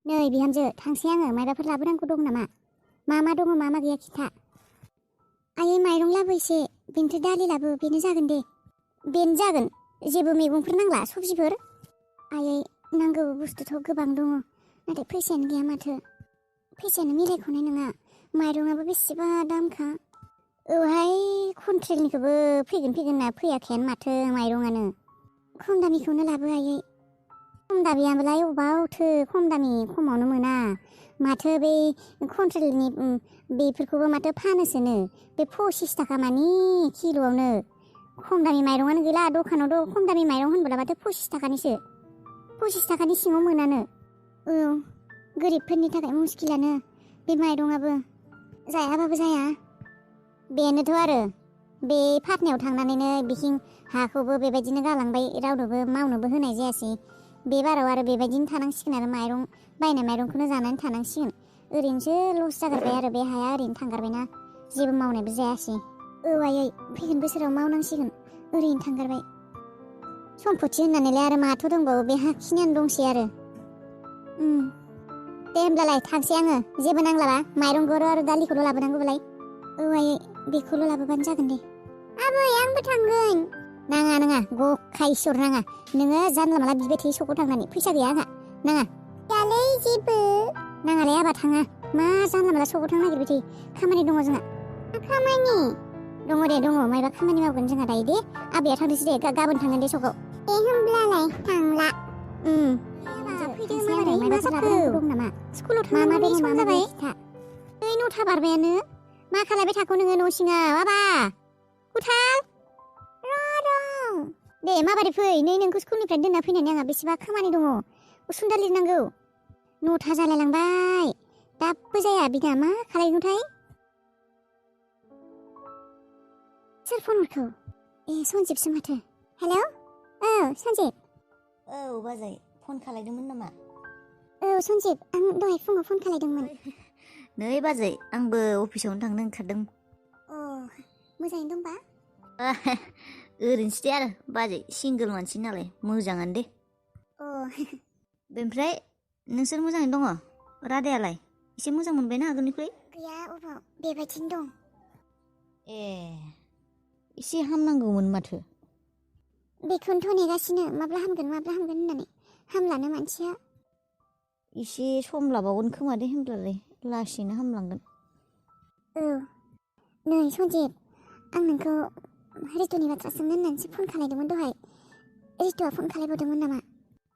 नै बिहामजो थांसै आङो मायबाफोर लाबोनांगौ दं नामा? मा दङ मा गैया खिथा। आयै माइरं लाबो एसे, बेनिफ्राय दालि लाबो, बेनो जागोन दे। बेनो जागोन, जेबो मैगंफोर नांला सबजिफोर? आयै नांगौ बुस्थुथ' गोबां दङ, नाथाय फैसायानो गैया माथो। फैसायानो मिलायख'नाय नङा, माइरंआबो बेसेबा दामखा। औहाय कन्ट्रेलनिखौबो फैगोन होनना फैयाखैयानो माथो माइरंआनो। खम दामिखौनो लाबो आयै। खम दामियालाय अबावथो खम दामि, खमावनो मोना। माथो बै कन्ट्रेलनि बेफोरखौबो माथो फानोसोनो, बे 25 थाखा मानि किल'आवनो। खम दामि माइरंआनो गैला, दखानाव खम दामि माइरं होनबोला माथो 25 थाखानिसो। 25 थाखानि सिङाव मोनानो। औ गोरिबफोरनि थाखाय मुस्किलानो बे माइरंआबो, जायाबाबो जाया। बेनोथ' आरो बे फाथनायाव थांनानैनो बिथिं हाखौबो बेबायदिनो गालांबाय, रावनोबो मावनोबो होनाय जायासै। बे बाराव आरो बेबायदिनो थानांसिगोन आरो माइरं बायनाय माइरंखौनो जानानै थानांसिगोन। ओरैनोसो लस जागारबाय आरो बे हाया ओरैनो थांगारबायना, जेबो मावनायबो जायासै। औ आयै फैगोन बोसोराव मावनांसिगोन, ओरैनो थांगारबाय। सम्पति होननानैलाय आरो माथो दंबावो, बे हाखिनियानो दंसै आरो। दे होमब्लालाय थांसै आङो, जेबो नांलाबा माइरंखौ आरो दालिखौल' लाबोनांगौबालाय। औ आयै बेखौल' लाबोबानो जागोन दे। आबै आंबो थांगोन। नाङा गखाय सर नाङा, नोङो जानला माला बिबाय थायो सकआव थांनानै, फैसा गैया आंहा, नाङा। गैयालै जेबो नाङालै आबा थाङा, मा जानला माला सकआव थांनो नागिरबाय थायो, खामानि दङ जोंहा। खामानि दङ दे दङ, मायबा खामानि मावगोन जोंहा दायो दे। आबैया थांदोंसै दे, गाबोन थांगोन दे सकआव। दे होमब्लालाय थांला। फैदो माबोरै मा जाखो? दं नामा स्कुलाव थांनांगौनि सम जाबाय? 9:00 बारबायानो, मा खालायबाय थाखो नोङो न' सिङाव? आबा कुथाल र' दे माबारै फै, नै नोंखौ स्कुलनिफ्राय दोनना फैनानै आंहा बेसेबा खामानि दङ, उसुंदा लिरनांगौ। 9:00 जालायलांबाय, दाबो जाया, बिना मा खालायगोनथाय? सोर फन हरखो? ए सन्जिबसो माथो। हेलौ औ सन्जिब। औ बाजै फन खालायदोंमोन नामा? औ सन्जिब, आं दहाय फुङाव फन खालायदोंमोन। नै बाजै आंबो अफिसावनो थांनो ओंखारदों। अ मोजाङैनो दंबा? ओरैनोसै दे आरो बाजै, सिंगोल मानसि नालाय मोजाङानो दे। अ बेनिफ्राय नोंसोर मोजाङैनो दङ? रादायालाय एसे मोजां मोनबायना आगोलनिख्रुइ? गैया अबाव, बेबायदिनो दं। ए एसे हामनांगौमोन माथो। बेखौनोथ' नेगासिनो, माब्ला हामगोन होननानै, हामलानो मानसिया। एसे सम लाबावगोन खोमा दे, होमब्लालाय लासैनो हामलांगोन। औ नै सन्जिब, आं नोंखौ रितुनि बाथ्रा सोंनो होननानैसो फन खालायदोंमोन दहाय। रितुआ फन खालायबावदोंमोन नामा?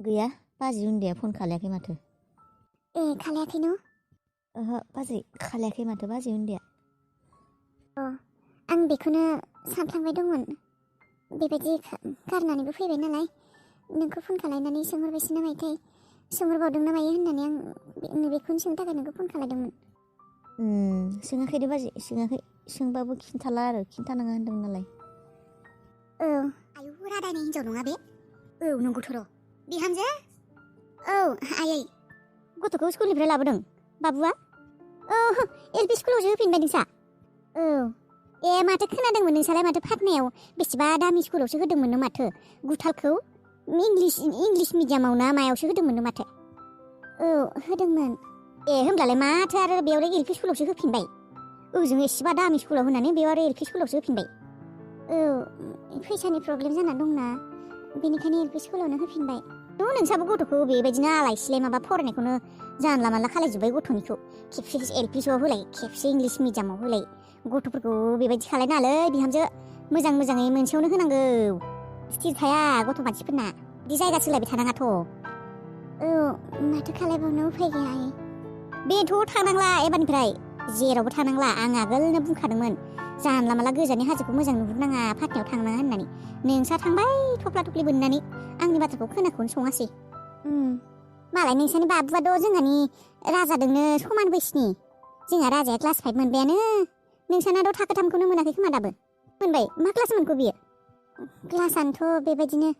गैया, बाजै उन्दैया फन खालायाखै माथो। ए खालायाखै न'? ओहो बाजै खालायाखै माथो बाजै उन्दैया। अ आं बेखौनो सानफ्लांबाय दंमोन, बेबायदि गारनानैबो फैबाय नालाय, नोंखौ फन खालायनानै सोंहरबायसो ना मायोथाय, सोंहरबावदों ना मायो होननानै आं बेखौनो सोंनो थाखाय नोंखौ फन खालायदोंमोन। सोङाखै दे बाजै, सोङाखै, सोंबाबो खिन्थाला आरो, खिन्थानाङा होनदों नालाय। औ आयौ रादानि हिन्जाव नङा बे? औ नंगौथ' र'। बिहामजो? औ आयै। गथ'खौ स्कुलनिफ्राय लाबोदों बाबुआ? औ LP स्कुलावसो होफिनबाय नोंसा? औ ए माथो खोनादोंमोन नोंसालाय माथो फाथनायाव बेसेबा दामि स्कुलावसो होदोंमोननो माथो, गुथालखौ इंलिस मिडियामाव ना मायावसो होदोंमोननो माथो? औ होदोंमोन। ए होमब्लालाय माथो आरो बेयावलाय LP स्कुलावसो होफिनबाय? ओजों एसेबा दामि स्कुलाव होनानै बेयाव आरो LP स्कुलावसो होफिनबाय? औ फैसानि प्रब्लेम जाना दंना, बेनिखायनो LP स्कुलावनो होफिनबाय। नोंसाबो गथ'खौ बेबायदिनो आलाय सिलाय माबा फरायनायखौनो जानला मानला खालायजोब्बाय गथ'निखौ, खेबसे LPसोआव होलाय, खेबसे इंलिस मिडियामाव होलाय। गथ'फोरखौ बेबायदि खालायनाङालै बिहामजो, मोजाङै मोनसेयावनो होनांगौ। स्थिर थाया गथ' मानसिफोरना, बिदि जायगा सोलायबाय थानाङाथ'। औ माथो खालायबावनो, उफाय गैया। बेथ' थांनांला एबारनिफ्राय, जेरावबो थांनांला। आं आगोलनो बुंखादोंमोन, जानला माला गोजाननि हाजोखौ मोजां नुहुरनाङा, फाथनायाव थांनाङा होननानै। नोंसा थांबाय थफ्ला थफ्लि बोननानै, आंनि बाथ्राखौ खोनाखौनो सङासै। मालाय नोंसानि बाबुआथ' जोंहानि राजादोंनो समान बैसोनि। जोंहा राजाया क्लास 5 मोनबायानो, नोंसानाथ' थाखो 3खौनो मोनाखै खोमा दाबो। मोनबाय? मा क्लास मोनखो बियो? क्लासानोथ' बेबायदिनो,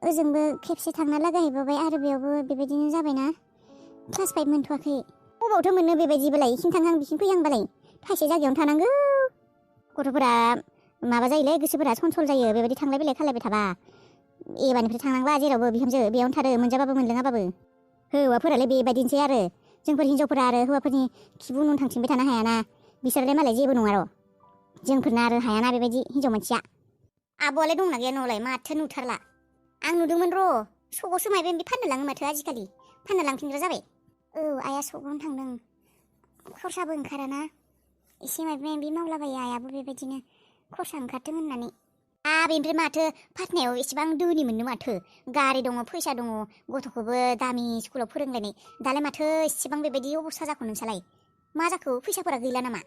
ओजोंबो खेबसे थांना लागायहैबावबाय, आरो बेयावबो बेबायदिनो जाबायना, क्लास 5 मोनथ'वाखै। बबावथो मोननो बेबायदिबालाय, इखिन थांहां बिखिन फैहांबालाय, थाइसे जायगायावनो थानांगौ। गथ'फोरा माबा जायोलै, गोसोफोरा सनसल जायो बेबायदि थांलाय फैलाय खालायबाय थाबा। एबारनिफ्राय थांनांला जेरावबो बिहामजो, बेयावनो थादो, मोनजाबाबो मोनलोङाबाबो। हौवाफोरालाय बेबायदिनोसै आरो जोंफोर हिनजावफोरा आरो हौवाफोरनि खिबु उन थांथिंबाय थानो हायाना बिसोरलाय मालाय जेबो नङा र' जोंफोरना आरो हायाना बेबायदि हिनजाव मानसिया आब'आलाय दंना गैया न'लाय माथो नुथारला आं नुदोंमोन र' सकआवसो मायबा मायबि फाननो लाङो माथो आजिखालि फाननो लांफिनग्रा जाबाय आइया सकआवनो थांदों खरसाबो ओंखाराना एसे मायबा मायबि मावलाबायो आइयाबो बेबायदिनो खरसा ओंखारथों होननानै बेनिफ्राय माथो फाथनायाव एसेबां धोनि मोननो माथो गारि दङ फैसा दङ गथ'खौबो दामि स्कुलाव फोरोंलायनाय दालाय माथो एसेबां बेबायदि अबस्था जाखो नोंसालाय मा जाखो फैसाफोरा गैला नामा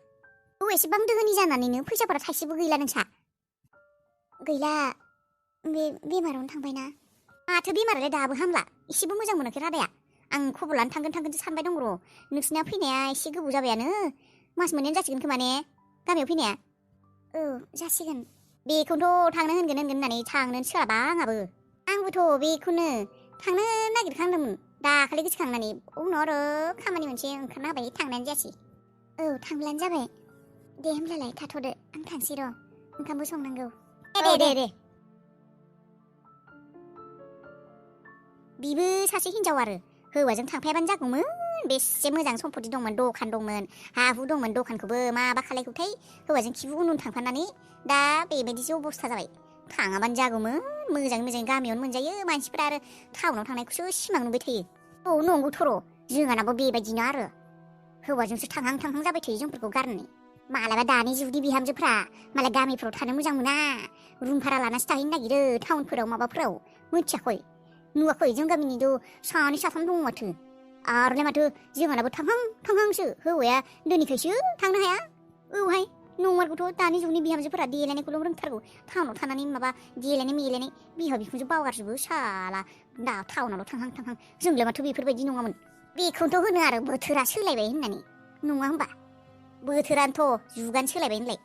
एसेबां धोनि जानानैनो फैसाफोरा थाइसेबो गैला नोंसा गैला बे बेमारावनो थांबायना माथो बेमारालाय दाबो हामला एसेबो मोजां मोनाखै रादाया आं खबर लानो थांगोनसो सानबाय दं र' नोंसिना फैनाया एसे गोबाव जाबायानो मास मोननैयानो जासिगोन खोमा ने गामियाव फैनाया जासिगोन बेखौनोथ' थांनो होनगोन होननानै थांनो सोलाबा आंबोथ' बेखौनो थांनो नागिरखांदोंमोन दाखालि गोसोखांनानै उनाव आरो खामानि मोनसे ओंखारना होबाय थांनायानो जायासै थांब्लानो जाबाय दे होमब्लालाय थाथ'दो आं थांसै र' ओंखामबो संनांगौ दे बिबो सासे हिनजाव आरो हौवाजों थांफायाबानो जागौमोन बेसे मोजां सम्पति दंमोन दखान दंमोन हा हु दंमोन दखानखौबो माबा खालायखौथाय हौवाजों खिबु उन थांफानानै दा बेबायदिसो अबस्था जाबाय थाङाबानो जागौमोन मोजाङै गामियावनो मोनजायो मानसिफोरा आरो टाउनाव थांनायखौसो सिमां नुबाय थायो नंगौथ' र' जोंहानाबो बेबायदिनो आरो हौवाजोंसो थांहां जाबाय थायो जोंफोरखौ गारनानै मालाबा दानि जुगनि बिहामजोफ्रा मालाय गामिफ्राव थानो मोजां मोना रुम भारा लानासो थाहैनो नागिरो टाउनफोराव माबाफोराव मिथियाखै नुवाखै जों गामिनिथ' सानै साथाम दङ माथो आरोलाय माथो जोंहानाबो थांहांसो हौवाया दिनैखायसो थांनो हाया औहाय नंमारगौथ' दानि जुगनि बिहामजोफोरा देलायनायखौल' रोंथारगौ टाउनाव थानानै माबा देलायनाय मेलायनाय बिहाव बिखुनजो बावगारजोबो साला दा टाउनावल' थांहां जोंलाय माथो बेफोरबायदि नङामोन बेखौनोथ' होनो आरो बोथोरा सोलायबाय होननानै नङा होमबा बोथोरानोथ' जुगानो सोलायबाय होनलाय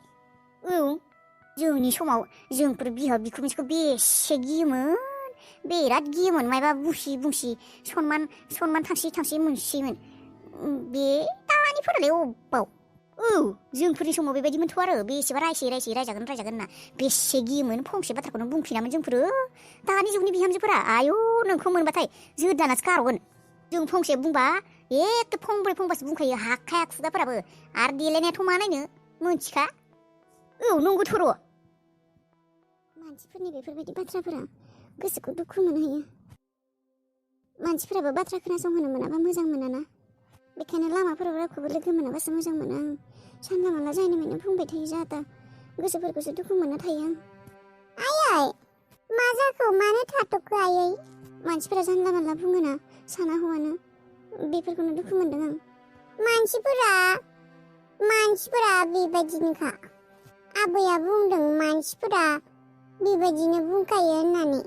जोंनि समाव जोंफोर बिहाव बिखुनजोखौ बेसे गियोमोन बिराद गियोमोन मायबा बुंसि सनमान थांसि मोनसैमोन बे दानिफोरालाय अबाव जोंफोरनि समाव बेबायदिमोनथ' आरो बेसेबा रायसे रायजागोन ना बेसे गियोमोन फंसे बाथ्राखौनो बुंफिनामोन जोंफोरो दानि जुगनि बिहामजोफोरा आयौ नोंखौ मोनबाथाय जोदानासो गारहगोन जों फंसे बुंबा एखे फंब्रै फंबासो बुंखायो हाखाया खुगाफोराबो आरो देलायनायाथ' मा नायनो मोनथिखा नंगौथ' र' मानसिफोरनि बेफोरबायदि बाथ्राफोरा गोसोखौ दुखु मोनहोयो मानसिफोराबो बाथ्रा खोनासंहोनो मोनाबा मोजां मोनाना बेखायनो लामाफोराव रावखौबो लोगो मोनाबासो मोजां मोनो आं जानला मानला जायनो मेनो बुंबाय थायो जाहाथा गोसोफोरखौसो दुखु मोनना थायो आं आयै मा जाखो मानो थाथ'खो आयै मानसिफोरा जानला मानला बुङोना साना हौवानो बेफोरखौनो दुखु मोनदों आं मानसिफोरा बेबायदिनोखा आबैया बुंदों मानसिफोरा बेबायदिनो बुंखायो होननानै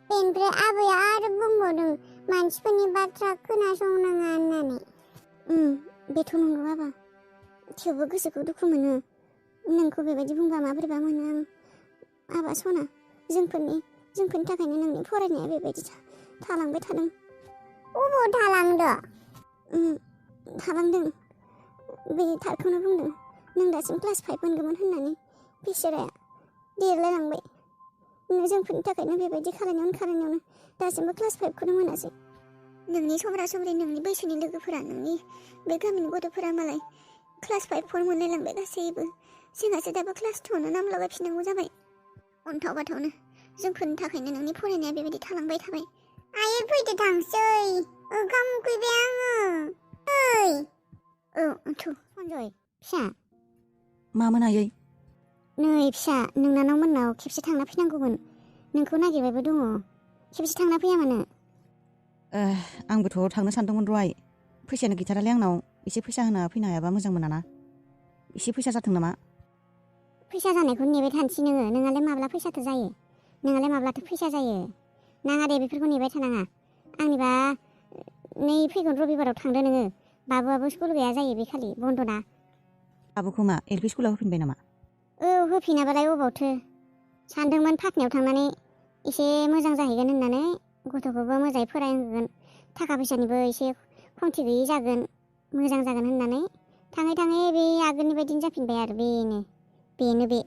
बेनिफ्राय आबैया आरो बुंबावदों मानसिफोरनि बाथ्रा खोनासंनाङा होननानै बेथ' नंगौ आबा थेवबो गोसोखौ दुखु मोनो नोंखौ बेबायदि बुंबा माबोरैबा मोनो आं आबा सना जोंफोरनि थाखायनो नोंनि फरायनाया बेबायदि थालांबाय थादों अबाव थालांदों बे थारखौनो बुंदों नों दासिम क्लास 5 मोनगौमोन होननानै बिसोराया देरलायलांबाय जोंफोरनि थाखायनो बेबायदि खालायनायावनो दासिमबो क्लास 5खौनो मोनासै नोंनि समब्रा नोंनि बैसोनि लोगोफोरा नोंनि बे गामिनि गथ'फोरा मालाय क्लास 5 मोनलायलांबाय गासैबो जोंहासो दाबो क्लास 2 नाम लगायफिननांगौ जाबाय अन्थाव बाथावनो जोंफोरनि थाखायनो नोंनि फरायनाया बेबायदि थालांबाय थाबाय आयै फैदो थांसै ओंखाम उखैबाय आङो सन्जय फिसा मामोन आयै नै फिसा नोंनानाव मोननाव खेबसे थांना फैनांगौमोन नोंखौ नागिरबायबो दङ खेबसे थांना फैया मानो आंबोथ' थांनो सानदोंमोन र' आइ फैसायानो गैथारालै आंनाव एसे फैसा होना फैनो हायाबा मोजां मोनाना एसे फैसा जाथों नामा फैसा जानायखौ नेबाय थानोसै नोंहालाय माब्ला फैसाथो जायो नोंहालाय माब्लाथो फैसा जायो नाङा दे बेफोरखौ नेबाय थानाङा आंनिबा नै फैगोन रबिबाराव थांदो नोङो बाबुआबो स्कुल गैया जायो बे खालि बन्द'ना बाबुखौ मा एलपि स्कुलाव होफिनबाय नामा होफिनाबालाय अबावथो सानदोंमोन फाथनायाव थांनानै एसे मोजां जाहैगोन होननानै गथ'खौबो मोजाङै फरायहोगोन थाखा फैसानिबो एसे खमथि गैयै जागोन मोजां जागोन होननानै थाङै बे आगोलनि बायदिनो जाफिनबाय आरो बेनो बे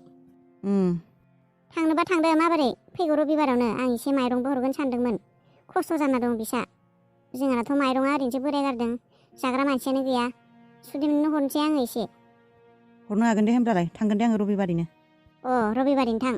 थांनोबा थांदो माबोरै फैगौ रबिबारावनो आं एसे माइरंबो हरगोन सानदोंमोन खस्थ' जाना दं बिसा जोंहानाथ' माइरङा ओरैनोसो बोराय गारदों जाग्रा मानसियानो गैया सुदिमनो हरनोसै आङो एसे हरनो हागोन दे होमब्लालाय थांगोन दे आङो रबिबारैनो रबिबारैनो थां